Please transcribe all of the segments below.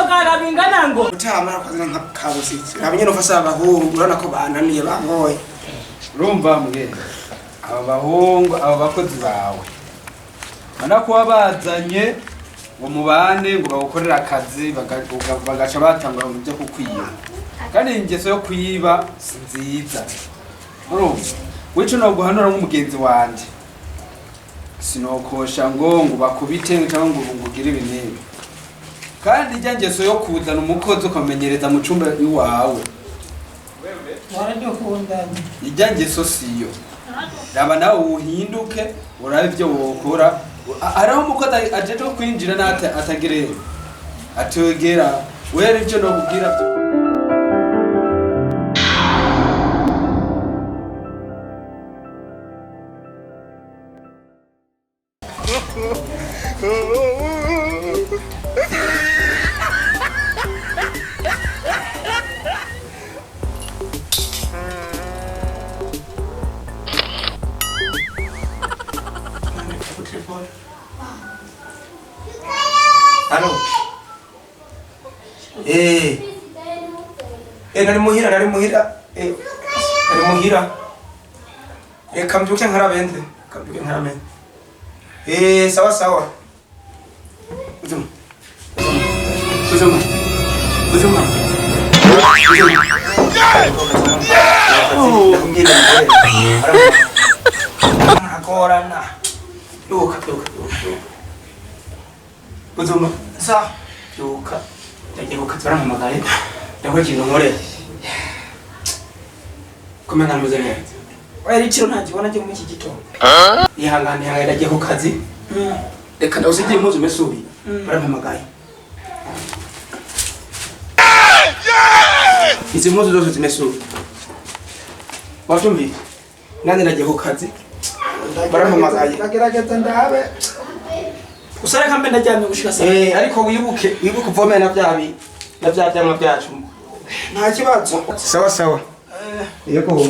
N'inzoga bingana ngo. Utamara kwazana nka kabusitsi. Raba nyene ufasha abahungu, urabona ko bananiye bangoye. Urumva mbwene aba bahungu, aba bakozi bawe bana kuba bazanye ngo mubane, ngo bagukorere akazi, bagaca batangura mu byo kukwiba, kandi ingeso yo kwiba si nziza. Urumva, wico noguhanura nk'umugenzi wanje, sinokosha ngo bakubite cyangwa ngo ugire ibi n'ibi. Kandi ijya ngeso yo kuzana umukozi ukamenyereza mu cumba iwawe, Waradukundanye. Ijya ngeso siyo. Raba nawe uhinduke, urabe ibyo wokora. Hariho umukozi ajejwe kwinjira n'ate atagirera atogera wera ibyo nokubwira byo. Alo. Eh. Eh, nari muhira, nari muhira. Eh, nari muhira. Reka mbyuke nkarabenze. Reka mbyuke nkarabenze. Eh, sawa sawa. Uzuma. Uzuma. Uzuma. Uzuma. Aragorana. Byuka, byuka, byuka, byuka. Uzuma. Sa. Byuka. Ndagiye ku kazi, barampamagaye. Ndakora ikintu nkorera. Kumenya ntameze neza. Oya, riciro ntagibona njye muri iki gitondo. Ihangane, ihangane, ndagiye ku kazi. Reka ndawusigiye impuzu mesubi. Barampamagaye. Izi mpuzu zose zimesubi. Wabyumvise? Nanjye ndagiye ku kazi. Barampamagaye. Ndagerageza ndabe. Gusa reka mbe ndaryamye gushika saa. Eh, ariko wibuke, wibuke uvome na bya bi na bya byamwa byacu. Nta kibazo. Sawa sawa. Yego.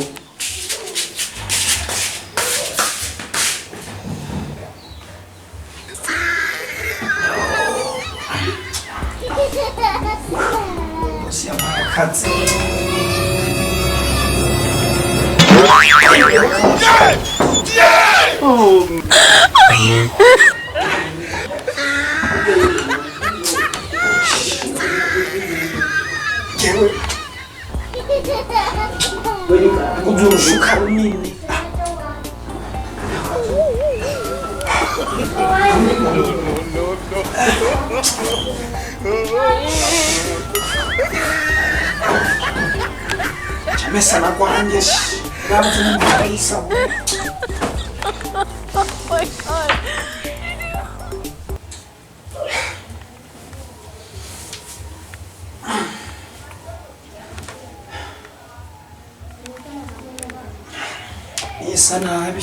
Akazi. Jewe uzurushuka runini. Chamesa na kwanjye Nabuze n'umugara y'isabune. My God. Isa nabi.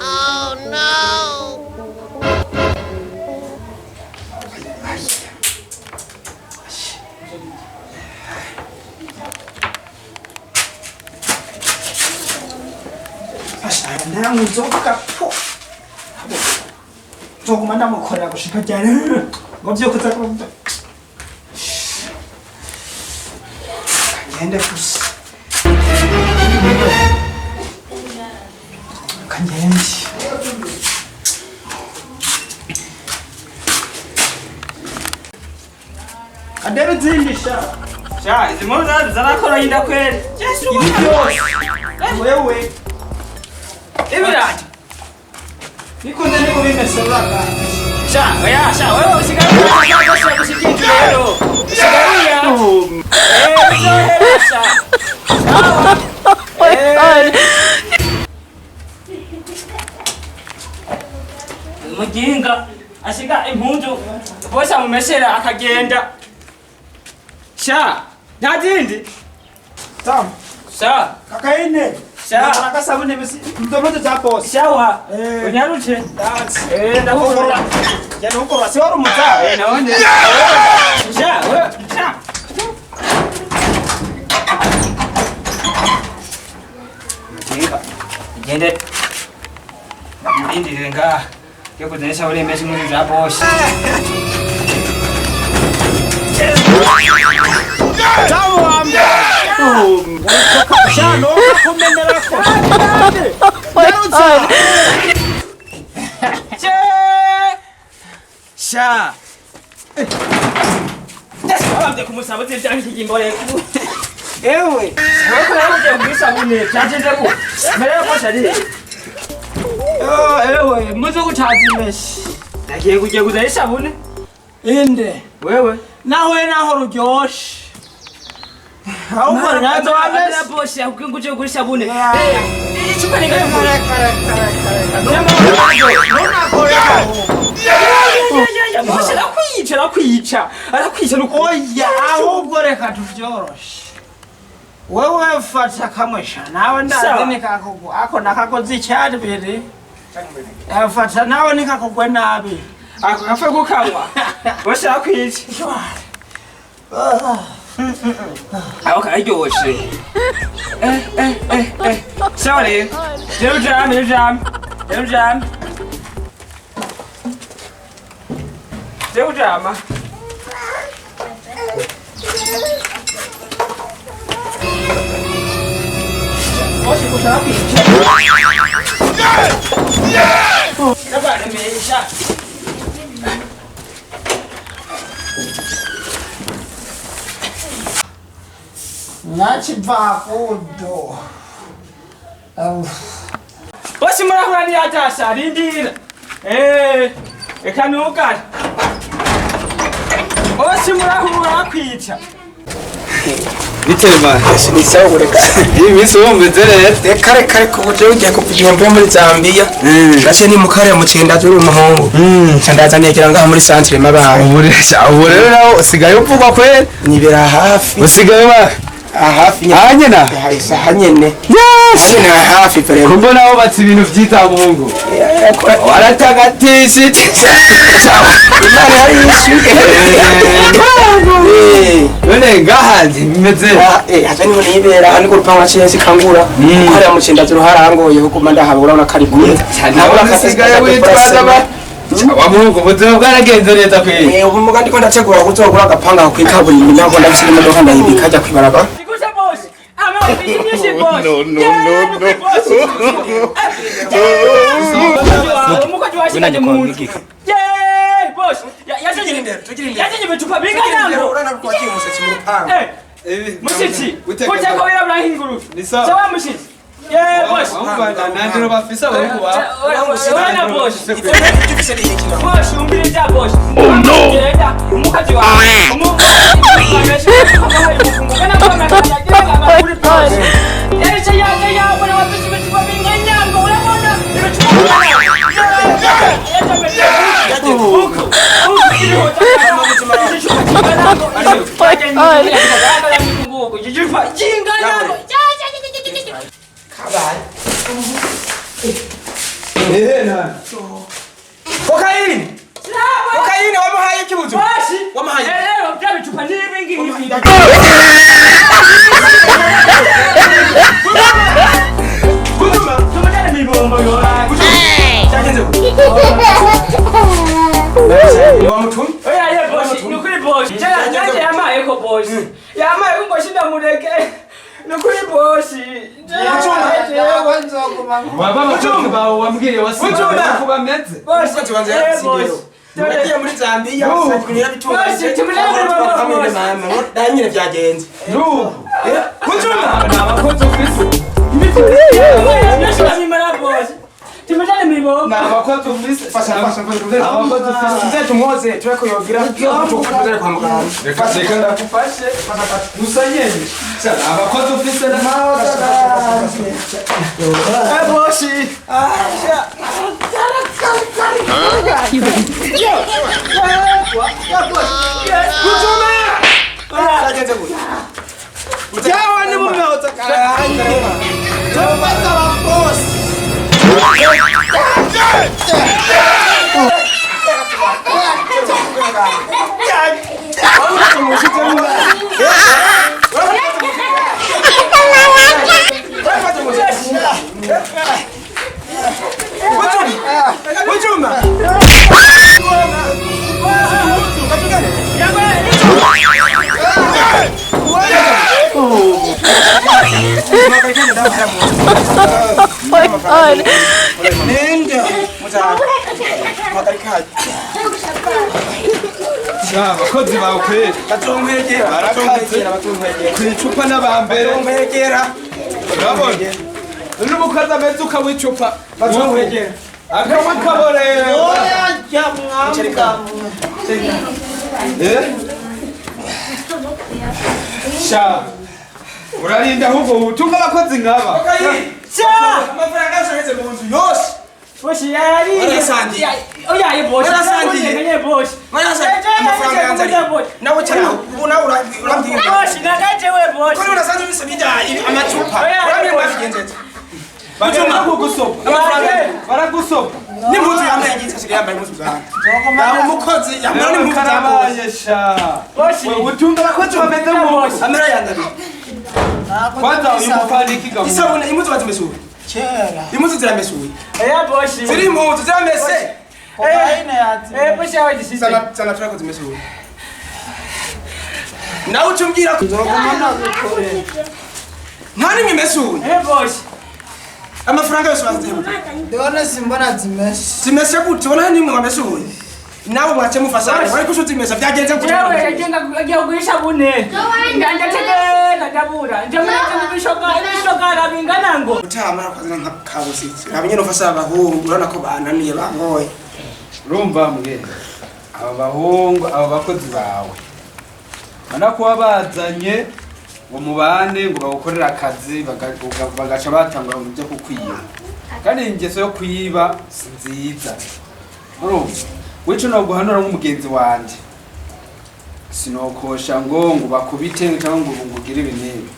Oh no. Ashaka nanywa inzoga po. Nzoguma ndamukorera gushika ryari ngo vyuko uza kumva. Kangende gusa. Kangende. Kadebe izindi sha. Sha, izi mpuzu zacu zarakora yinda kweli. Ibi byose. Wewe. Ibirayi. Nikunze niko bimeseraga. Sha, oya, sha, wewe usigaye ushaka gushikira rero. Usigaye. Eh, uzohera sha. Sawa. Oh my God. Muginga asiga impunzu bose amumesera akagenda. Sha, nta zindi. Tam. Sha, Kakaine. Sha. Akasabune bisi. Ndomoto za boss. shawa. Eh. Unyaruche. That's. Eh, ndakugorora. Jana huko wasi wari umutsa. Eh, naone. Sha, wewe, sha. Muginga. Igende. Ndindire ngaha. Yo kuzana isabune imeshe impuzu za bosi. Sha. Ndasabye kumusaba tivyanke imbore. Ewe, sako kumusabune byagenze ko. Mere ko shari. Ewe, muzo kuchazimeshi. Ndagiye kugiye kuzana isabune. Inde. Wewe. Nawe naho ruryoshe. Ahubwo nazo amesa bosi akunguje kuri sabune. Icupa ni Bosi arakwica arakwica arakwica nuko oya ahubwo reka tuvyoroshe. Wewe fata kamwe sha nawe ndazi nikakugwa ako nakakoze icyabiri. Fata nawe nikakugwe nabi. Ako gapfe gukanywa. Bosi arakwica. Ako kararyoshe. Sawa rero. Rero jam, rero jam. Rero jam. Rero jam. Bosi gushaka kwica. Ndabaremesha. Nachivakudo. Bosi murahura atasha rindira. Eka nugare. Bosi murahura kwica. Bitema. Ni sawa ureka. Iyi minsi wumvise rero. Reka reka reka ubu jewe ugiye kuva igihombo muri Zambia. Ndashe ni mukare mu cenda zuri umuhungu. Nca ndaza negera ngaha muri centre mabaye. Ubu rero nawe usigaye uvugwa kweli. Nibera hafi. Usigaye ba hafi nyene. Hanyena? Hanyene. Yes! Hanyene hafi pere. Kumbo nawe batse ibintu vyita muhungu. Waratagatishe. Imana yari yishuke. None ngaha bimeze. Haja niho nibera hano ku rupangu naciye nsikangura. Kuko hariya mu cenda zuru harangoye kuko ndahabura urabona ko ari kure. Ntabwo usigaye witwaza ba. Wa muhungu ubuzima bwaragenze neza kweli. Ubu muga ndiko ndategura kuzogura agapanga kwikaburimbi naho ndabishyira imodoka ndayibika ajya kwibarabara. No, no, no, no. Oh no. Kokaini! Kokaini wamuhaye ikibuzo? Wamuhaye. Nagiye muri Zambia kunyura bitunganye danyine byagenze. Kujuma abakozi ufise. Abakozi ufise. Fasha fasha fasha. Abakozi ufise. Tuze tumwoze tureko yogira tukuzere kwa muganga. Reka reka ndakufashe. Gusa nyene. Abakozi ufise na Bosi. Jawa ni mumeotsa karanje. Topata wa boss. Ujuma! My God. Ninde muzahagarika. Abakozi bawe kweli Bazonkwegera, bazonkwegera, bazonkwegera. ku icupa n'abambere. Bazonkwegera. Urabona n'umukozi ameze ukawicupa. Bazonkwegera. Akamwe kaborera. Oya jya mwambwa. Eh? Sha, urarinda ahubwo utunga abakozi nk'aba. Amafaranga yose aheze mu nzu yose. Boshi yari. Warasangiye. Oya boshi. Warasangiye. Boshi. Warasangiye. Amafaranga yanjye ari nawe cyane ubu nawe urambwira. Boshi nagajewe boshi. Ko urasanze ibise bijya amacupa. Urambwira mwabigenjeje. Baragusopa. Amafaranga baragusopa. N'impuzu yambaye yagize asigaye yambaye impuzu zanjye. Yawe umukozi yambara n'impuzu zanjye. Karabaye sha. Boshi. Wewe utunga abakozi bameze nk'uko. Amera yandabiye. Kwanza uyu mupfana gahunda. Isabune impuzu bazimesuye. Kera. Impuzu ziramesuye. Oya boshi. Ziri impuzu ziramese. Kokayine yazi. Eh boshi yawe gisize. Sana sana turako zimesuye. Nawe ucumbwira ko nta nimwe imesuye. Eh boshi. Amafaranga yose bazihebuka. Ndabona simbona zimeshe. Zimese gute ubona nimwe wamesuye. Nawe mwace mufasana wari kushuti imesa byagenze gute. Jewe agenda agiye kugurisha bune. Ndategeka ndabura. Nje muri bishoka bishoka bingana ngo. Utamara kwazina nka kabusitsi. Nabinye no fasaba abahungu urabona ko bananiye bangoye. Urumva mbwe aba bahungu, aba bakozi bawe bana kuba bazanye ngo mubane ngo bagukorere akazi bagaca batangura mu byo kukwiba, kandi ingeso yo kwiba si nziza. Urumva wico noguhanura nk'umugenzi wanje, sinokosha ngo bakubite cyangwa ngo ngugire ibi n'ibi,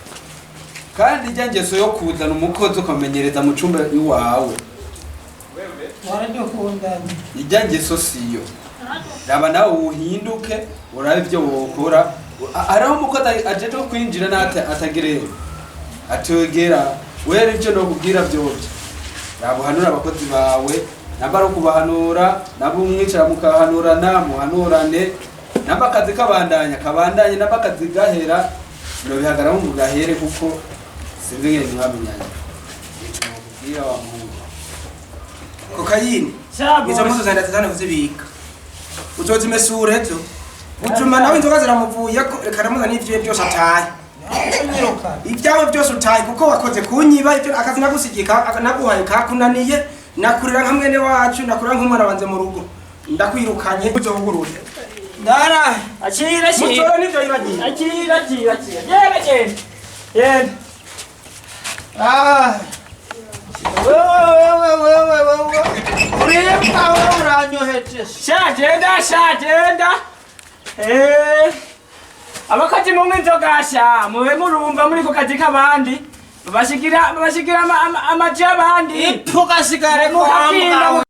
kandi ijya ngeso yo kuzana umukozi ukamenyereza mu cumba iwawe Waradukundanye. ijya ngeso siyo. Raba nawe uhinduke urabe ibyo wokora. Hariho umukozi ajeje kwinjira nate atagerera atogera wera ibyo nokubwira byovyo. Raba uhanura abakozi bawe, namba ari ukubahanura, namba umwicara mukahanurana muhanurane, namba akazi kabandanya kabandanye, namba akazi gahera nobihagaramo ngo gahere, kuko sinzi ngene mwamenyanye. Ico nokubwira wa muhungu. Kokayine. Sha Izo mpuzu boshi. zanda zana kuzibika. Uzozimesura ejo. Utuma nawe inzoga ziramuvuye ko reka ramuza n'ivyo byose ataye. Ibyawe byose utaye kuko wakoze kunyiba ibyo akazi nagusigika naguhaye kakunaniye nakurira nka mwene wacu nakurira nk'umwana wanze mu rugo. Ndakwirukanye uzogurure. Ndara. Akira akira. Mutora n'ivyo yibagiye. Akira akira akira. Yega genda. Yenda. Ah. Wewe wewe wewe wewe. Uribwa wewe uranyoheje. Sha genda sha genda. Eh. Abakozi munywa inzoga sha mube murumva muri ku kazi k'abandi. Babashigira amaji y'abandi. Ipfuka sigare Mukabyimba. kwa.